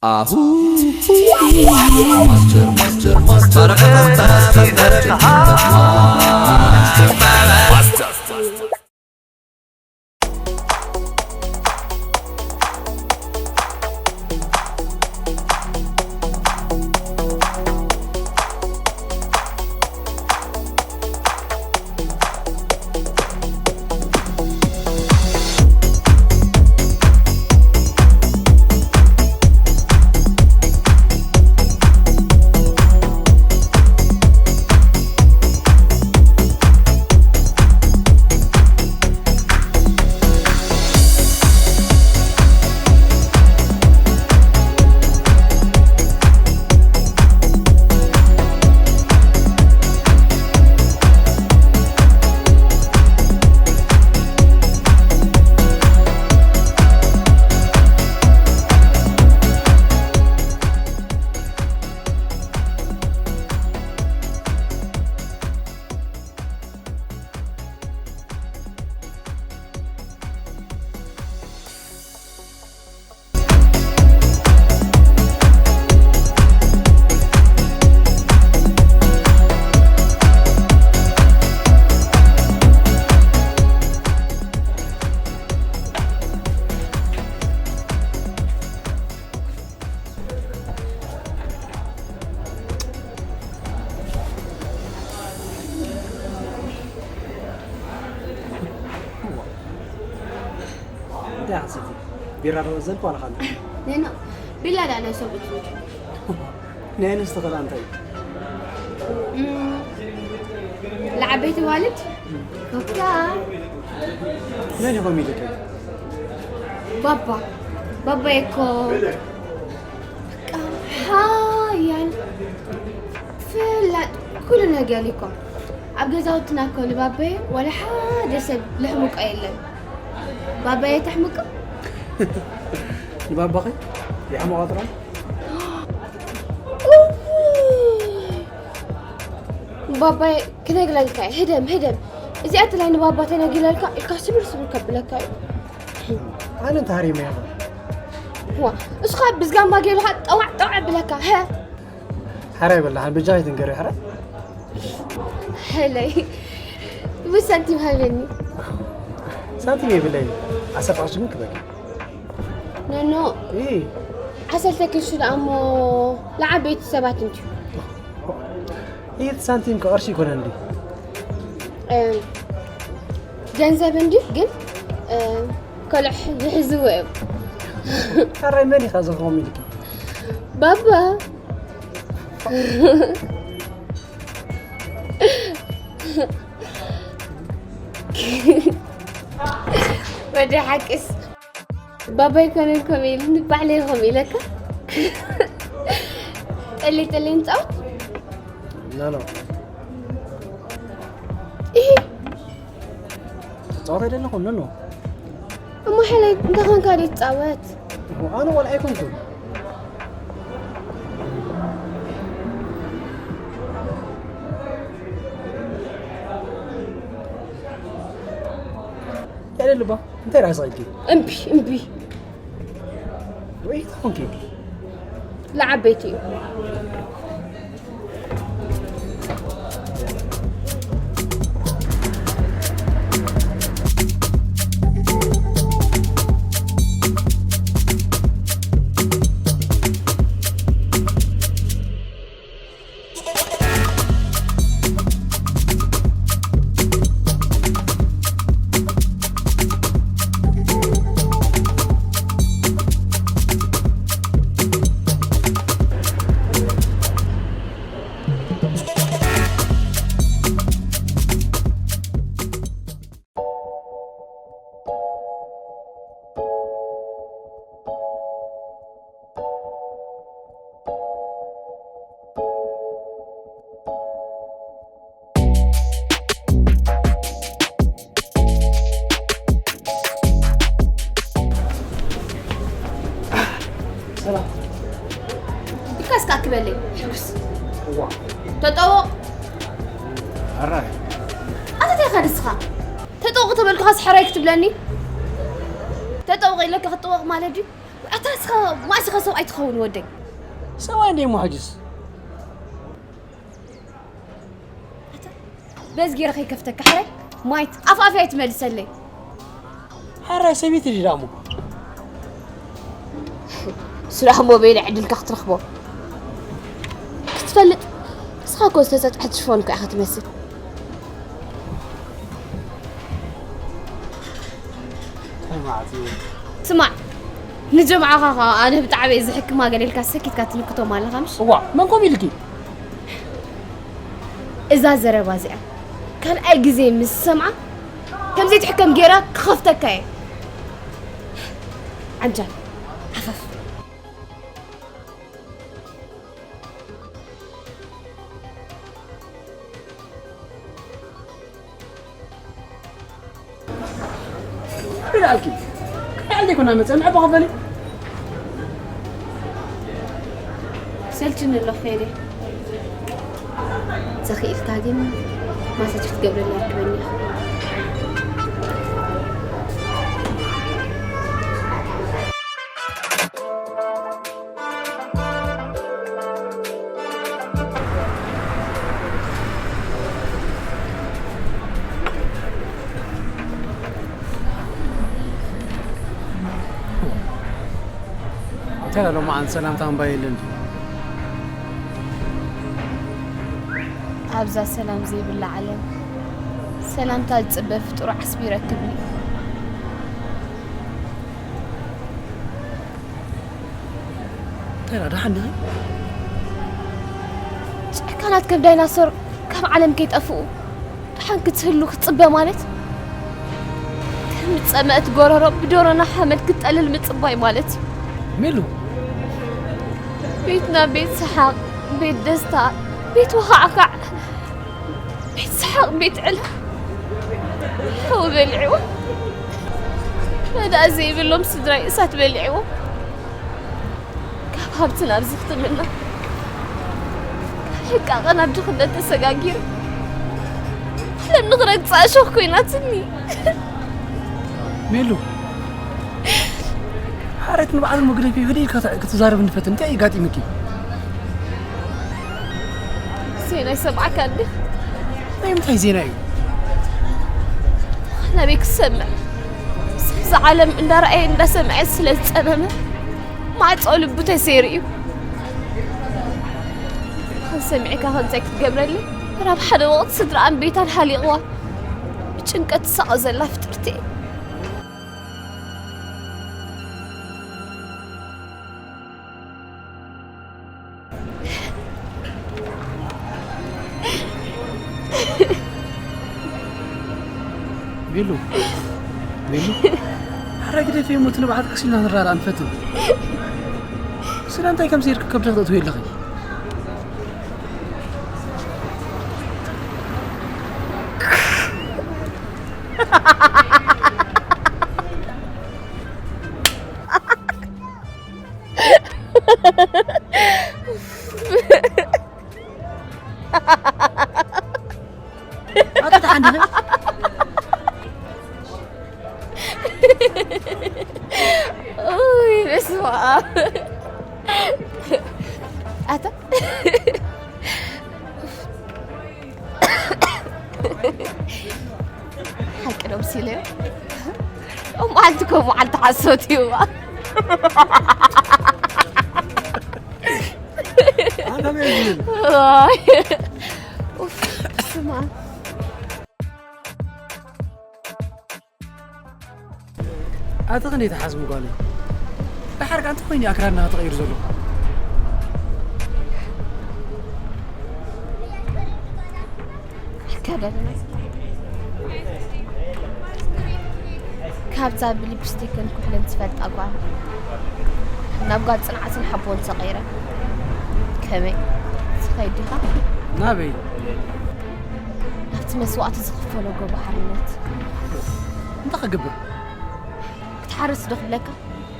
ኣሁ ማስተር ማስተር ማስተር ማስተር እንታይ ሓሰብቲ? ቢራ ዶ ዘልኩ ኣለኻ? ነና፣ ቢላ ዳ ናይ ሰብኡት እዩ። ናይ ኣንስቲ ክዳን እንታይ እዩ? እም፣ ለዓበይቲ ዋልድ ኮካ። መን ይኾም ኢልከ? ባባ። ባባ እኮ በቃ ሓያል ፍላጥ ኩሉ ነገር እኮ። ኣብ ገዛውትና እኮ ንባባየ ዋላ ሓደ ሰብ ለሕምቆ የለን። ባባየ ተሕምቆ? ንባባኺ የሕምቆ ጥራይ? እውይ! ባባየ ክነግረልካ እየ። ህደም፣ ህደም። እዚኣ ጥራይ ንባባ ተነጊረልካ ኢልካ ስብር ስብር ከብለካ እዩ። ኣነ እንተሃሪመ ኢኻ። ዋ፣ እሱ ኸኣ ብዝጋማ ገይሩኻ ጠዋዕ ጠዋዕ ብለካ። ሀ። ሓራይ በላሓን በጃ ኣይትንገሪ ሓራይ። ሄለይ። ብሳንቲም ሃበኒ። ሳንቲም የብለይ። ዓሰርተ ቅርሺ ግን ክበኪ። ኖኖ። እይ። ዓሰርተ ቅርሺ ደኣ እሞ ለዓበይቲ ሰባት እንድዩ። እይ፣ እቲ ሳንቲም ከ ቅርሺ ይኮነ እንዲ? እም፣ ገንዘብ እንዲ ግን፣ እም፣ ከልሕ ይሕዝዎ እዮም። ሓራይ መን ኢኻ ዝኾም ኢልኪ? ባባ። ወዲ ሓቅስ። ባባይ ኮነ ከምኡ ኢሉኒ፣ ባዕለይ ከምኡ ኢለካ። ጠሊ ጠሊ ንጻወት? ኖ፣ ኖ። ኢሂ። ትጻወት ኣይደለኹም፣ ኖ፣ ኖ። እሞ ሓለይ እንታይ ኮንካ ደይ ትጻወት? ኣነ ቆልዓ ኣይኮንኩን። ያለ ልባ እንታይ ራስ አልኪ? እምቢ፣ እምቢ። ወይ ታንኪ። ለዓበይቲ እዩ። ሰላም። ኢልካ እስካ ክበለይ፣ ሕጉስ። እዋ። ተጠወቕ። ኣራይ። ኣታ እንታይ ኢኻ ንስኻ? ተጠወቕ ተበልኩኻስ ሕራይ ክትብለኒ? ተጠወቕ ኢለካ ክትጠወቕ ማለት ድዩ? ኣታ እስኻ ማእስኻ ሰብኣይ ትኸውን ወደይ። ሰብኣይ እንደ እሞ ሕጅስ? ኣታ በዚ ገይረ ከይከፍተካ ሕራይ ማይት ኣፍኣፍያ ኣይትመልሰለይ። ሓራይ ሰበይቲ ድዳሞ? ስራሕ ሞባይል ዕድልካ ክትረኽቦ ክትፈልጥ፣ ንስኻ እኮ ዝተሰጥሐት ሽፎን እኮ ኢኻ ትመስል። ስማዕ፣ ንጀምዓኻ ኸዓ ኣነ ብጣዕሚ እየ ዝሕክማ ገለ ኢልካ ሰኪትካ ትንክቶም ኣለኻ ምሽ? እዋ፣ መን ኮም ኢልኪ? እዛ ዘረባ እዚኣ ካልኣይ ግዜ ምስ ሰምዓ ከምዘይትሕከም ገይራ ክኸፍተካ እየ። ዓንጃል፣ ዓፈፍ። ብላልኪ ካልኣይ ኮና መጸን ኣባ ኸፈሊ። ሰልችኒ ኣሎ ኸይደ። ዘኽኢልካ ግን ማሳጅ ክትገብረላ ርክበኒ ኢኻ። እንታይ ሎማዓንቲ ሰላምታ እምባ የለን ድዩ? ኣብዛ ሰላም ዘይብላ ዓለም ሰላምታ ዝጽበ ፍጡር ዓስቢ ይረክብኒ። እንታይ ደኣ ደሓን ዲኺ? ጨካናት ከም ዳይናሶር ካብ ዓለም ከይጠፍኡ ደሓን ክትህሉ ክትጽበ ማለት ከም ዝጸመአት ጎረሮ ብዶሮና ሓመድ ክትጠልል ምጽባይ ማለት እዩ። ሜሉ! ቤትና ቤት ሰሓቕ፣ ቤት ደስታ፣ ቤት ወኻዕኻዕ፣ ቤት ሰሓቕ፣ ቤት ዕላ ሓዊ በሊዕዎ። መዳእ ዘይብሎም ስድራይ እሳት በሊዕዎ። ካብ ሃብቲ ናብዚ ክትምና፣ ካብ ሕቃቐ ናብ ድኽነት ተሰጋጊሩ፣ ዓለም ንኽረግጻ እሾኽ ኮይናትኒ። ሜሉ፣ ሓሬት ንባዕሉ መግደፊ ህድእ ኢልካ ክትዛረብ እንፈትን እንታይ እዩ ጋጢምኪ? ዜና ይሰምዓካ እንዲኻ? ናይ ምንታይ ዜና እዩ? ናበይ ክሰምዕ? እዛ ዓለም እንዳረኣየ እንዳሰምዐ ስለ ዝጸመመ ማዕጾ ልቡ ተሰይሩ እዩ። ሰሚዕካ ከ እንታይ ክትገብረለይ? ኣብ ሓደ ወቕቲ ስድራኣን ቤታን ሓሊቕዋ ብጭንቀት ትሳቐ ዘላ ፍጥርቲ እየ። ቤሉ፣ ቤሉ፣ ሓራይ ግደፊ እሞ እቲ ንብዓት ቀስ ኢልና ንራዳእ ንፈትን። ስለምንታይ ከምዚ ኢልኪ ከብድኺ ተእትውዮ ኣለኺ? ኣታ ደሓን ዲኺ? ኡይ፣ በስመ ኣብ። ኣታ ሓቂ ዶ መሲለዮ? እሞ መዓልቲ እኮ መዓልቲ ሓሶት እዩ። ኣታ መን እዩ ዝብል? ዋይ። ኡፍ፣ ስማ። ኣቲ ክንደይ ትሓዝሚ ጓለይ? ደሓር ከ እንታይ ኮይኑ ኣክራንና ተቐይሩ ዘሎ? ኣከዳድና ካብዛ ብሊፕስቲክን ኩሕልን ዝፈልጣ ጓል ናብ ጓል ጽንዓትን ሓቦን ተቐይረ። ከመይ? ትኸይድ ዲኻ? ናበይ? ናብቲ መስዋእቲ ዝኽፈሎ ጎቦ ሓርነት። እንታይ ክገብር? ክትሓርስ ዶ ክብለካ?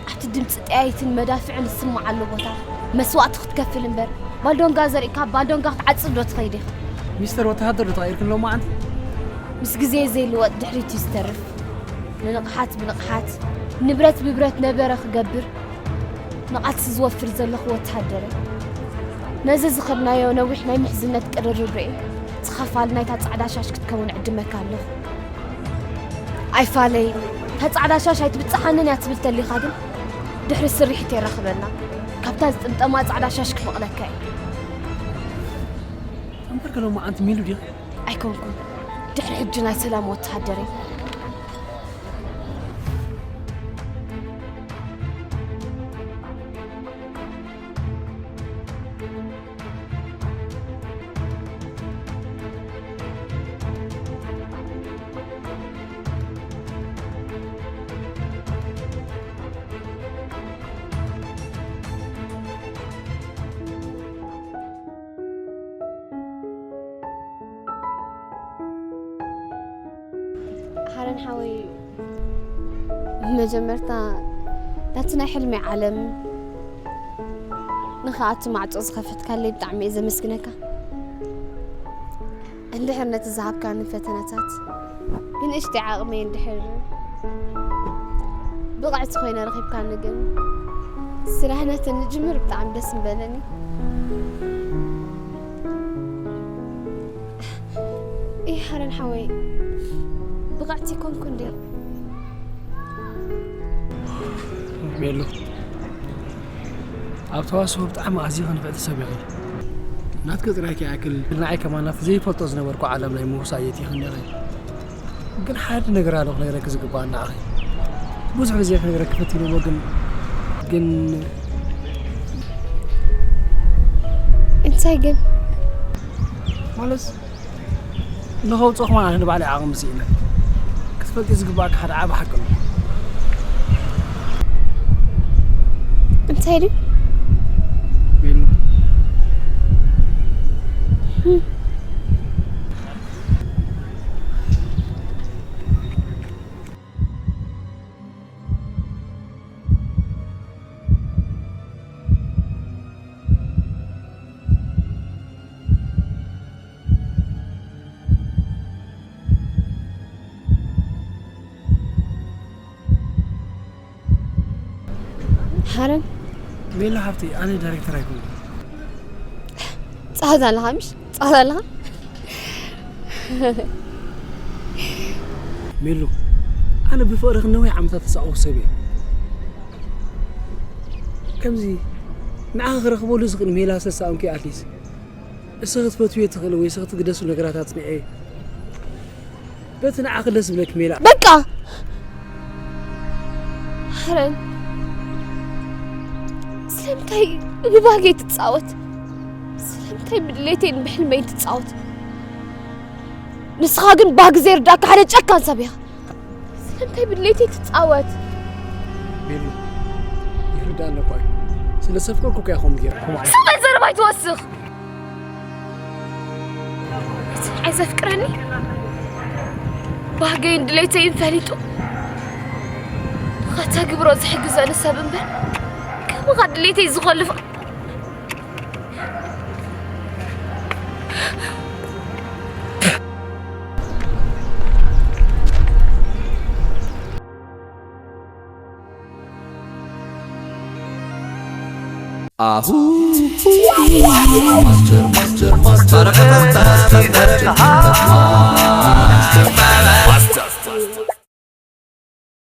ኣብቲ ድምፂ ጠያይትን መዳፍዕን ዝስምዓሉ ቦታ መስዋእቲ ክትከፍል እምበር፣ ባልዶንጋ ዘሪእካ ባልዶንጋ ክትዓጽድ ዶ ትኸይድ ኢኻ? ሚስተር ወተሃደር ዶ ተቐይርክን ሎማዓንቲ? ምስ ግዜ ዘይልወጥ ድሕሪት እዩ ዝተርፍ። ንንቕሓት ብንቕሓት፣ ንብረት ብብረት ነበረ ክገብር፣ ንቓልሲ ዝወፍር ዘለኹ ወተሃደር እየ። ነዚ ዝኸድናዮ ነዊሕ ናይ ምሕዝነት ቅርርብ ርእየ፣ ተኻፋሊ ናይታ ጻዕዳ ሻሽ ክትከውን እዕድመካ ኣለኹ። ኣይፋለይ፣ እታ ጻዕዳ ሻሽ ኣይትብጽሓንን እያ ትብል ተሊኻ ግን፣ ድሕሪ ስርሒት የራኽበና። ካብታ ዝጥምጠማ ጻዕዳ ሻሽ ክመቕለካ እየ። እምበር ከ ሎማዓንቲ ሚሉ ዲኻ? ኣይኮንኩን። ድሕሪ ሕጂ ናይ ሰላም ወተሃደር እየ። ሃረን ሓወይ፣ ብመጀመርታ ናቲ ናይ ሕልሚ ዓለም ንኽኣቱ ማዕጾ ዝኸፈትካለይ ብጣዕሚ እየ ዘመስግነካ። እንድሕር ነቲ ዝሃብካኒ ፈተነታት ብንእሽተይ ዓቕመይ እንድሕር ብቕዕቲ ኮይነ ረኺብካኒ ግን፣ ስራሕ ነቲ ንጅምር ብጣዕሚ ደስ ምበለኒ። እይ፣ ሃረን ሓወይ፣ ብቕዕቲ ኮንኩ እንዴ? ሜሉ፣ ኣብ ተዋስኦ ብጣዕሚ ኣዝኺ ንፍዕቲ ሰብ ኢኺ። ናትኪ ጥራይ ከይኣክል፣ ንዓይ ከማን ናብቲ ዘይፈልጦ ዝነበርኩ ዓለም ናይ ምውሳእ የእቲኽኒ ኢኺ። ግን ሓደ ነገር ኣሎ ክነግረኪ ዝግባእ ንዓኺ። ብዙሕ ግዜ ክነግረኪ ፈቲነ እሞ ግን፣ ግን እንታይ ግን? ማለት ንኸውፅኦ ከማን ኣነ ንባዕለይ ዓቕሚ ስኢነ። ክትፈልጢ ዝግባእኪ ሓደ ዓቢ ሓቂ ኣሎ። እንታይ ድዩ? ሜሉ። ሃረን። ሜሉ ሓፍተይ፣ ኣነ ዳይሬክተር ኣይኮንኩን። ጻወት ኣለኻ ምሽ? ጻወት ኣለኻ? ሜሉ፣ ኣነ ብፍቕርኺ ነዊሕ ዓመታት ተሳቐኹ ሰብ እየ። ከምዚ ንዓኺ ክረኽበሉ ዝኽእል ሜላ ሰሳእንኩ ኣትሊስ። እስኺ ክትፈትውዮ ትኽእሊ ወይ እስኺ ትግደሱ ነገራት ኣጽንዐ። በቲ ንዓኺ ደስ ዝብለኪ ሜላ። በቃ! ሃረን፣ ስለምንታይ ብባህገይ ትጻወት? ስለምንታይ ብድሌተይን ብሕልመይን ትጻወት? ንስኻ ግን ባህጊ ዘይርዳእካ ሓደ ጨካን ሰብ ኢኻ። ስለምንታይ ብድሌተይ ትጻወት? ሜሉ፣ ይርዳእኒ እኮ እዩ። ስለ ዘፍቀርኩ እኮ እየ ከምኡ ገይረ። ስቕ በል ዘረባ ኣይትወስኽ። እቲ ንዓይ ዘፍቅረኒ ባህገይን ድሌተይን ፈሊጡ ከተግብሮ ዝሕግዘኒ ሰብ እምበር፣ ከምኻ ድሌተይ ዝኾልፍ ኣሁ ማስተር ማስተር ማስተር ማስተር